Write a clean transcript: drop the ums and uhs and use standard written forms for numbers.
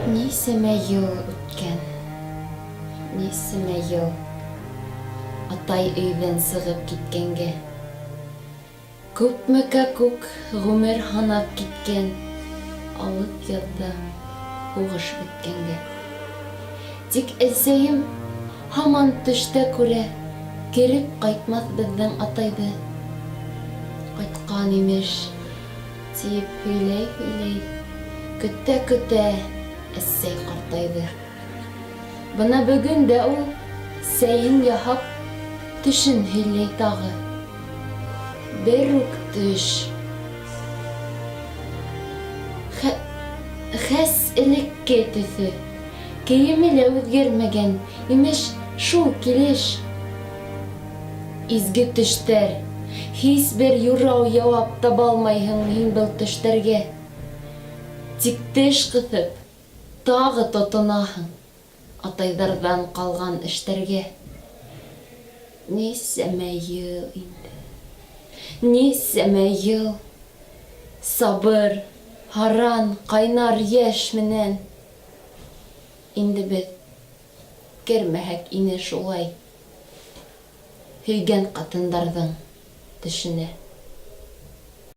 Нисәмә йыл үткән, нисәмә йыл Атай өйҙән сығып киткәнгә. Күпме кәкүк ғүмер һанап киткән Алып яҙҙа һуғыш бөткәнгә. Тик әсәйем һаман төштә күрә Кереп ҡайтмаҫ беҙҙең атайҙы. Ҡайтҡан, имеш, тиеп һөйләй-һөйләй, Көтә-көтә әсәй ҡартайҙы. Бына бөгөн дә ул, сәйен яһап, төшөн һөйләй тағы. Бер үк төш. Хә, хәс элекке төҫө. Кейеме лә үзгәрмәгән, имеш, шул килеш. Изге төштәр. Һис бер юрау яуап табалмайһың һин был төштәргә. Тик теш ҡыҫып, Тағы тотонаһың атайҙарҙан ҡалған эштәргә. Нисәмә йыл инде, нисәмә йыл сабыр, һаран, ҡайнар йәш менән инде беҙ кермәһәк ине шулай һөйгән ҡатындарҙың төшөнә.